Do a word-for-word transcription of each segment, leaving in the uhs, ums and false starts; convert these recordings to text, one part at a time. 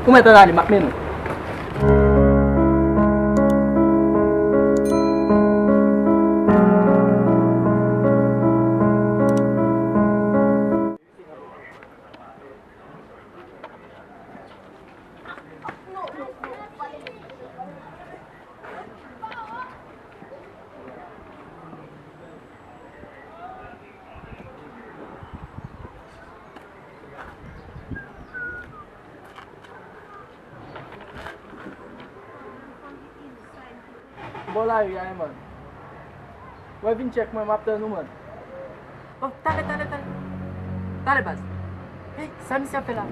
Ou mèt ann ale, m ap mennen w. Bò lari a, man. Mwen vin tchèk mwen, m ap tann ou, man. Oh, talè, talè, talè. Talè, baz. Hey, sa misye ap fè la?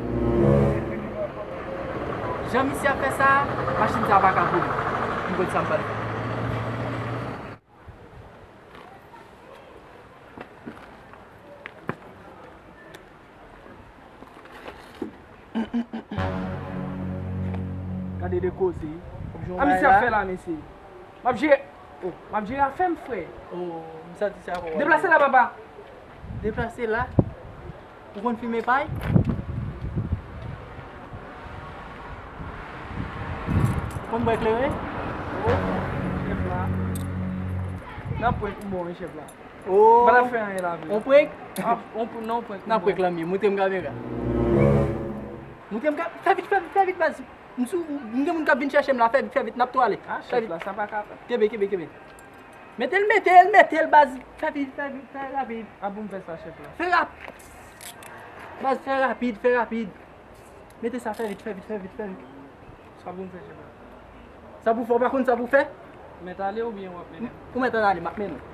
Jan misye ap fè sa, machin sa pa ka boule. M konn sa m pral fè. Gade de koze. A, misye ap fè la, mesye. M ap jere. Oh, m ap jere afè m, frè. Oh, m santi se avè w. Deplase la, papa. Deplase la? Ou konn fimen pay? Ou konn bwè kleren? Oh, chèf la. Nan prank ou bon, wi, chèf la. Oh. M pa t ap fè anyen la, vre. On prank? Ah, on pr-, non, prank. Nan prank lan, men montre m kamera. Montre m ka-, fè vit, fè vit, fè vit, baz. M sou, m gen moun k ap vin chèche m la, fè vit, fè vit, n ap tou ale. Ah, chèf la, sa pa ka fèt. Kenbe, kenbe, kenbe. Mete l, mete l, mete l, baz. Fè vit, fè vit, fè rapid. Ah, pou m fè sa, chèf la. Fè rap-, baz, fè rapid, fè rapid. Mete sa, fè vit, fè vit, fè vit, fè vit. Sa pou m fè, chèf la. Sa pou fè, ou pa konn sa pou fè? Mèt ale oubyen w ap mennen m? Ou mèt ann ale, m ap mennen w.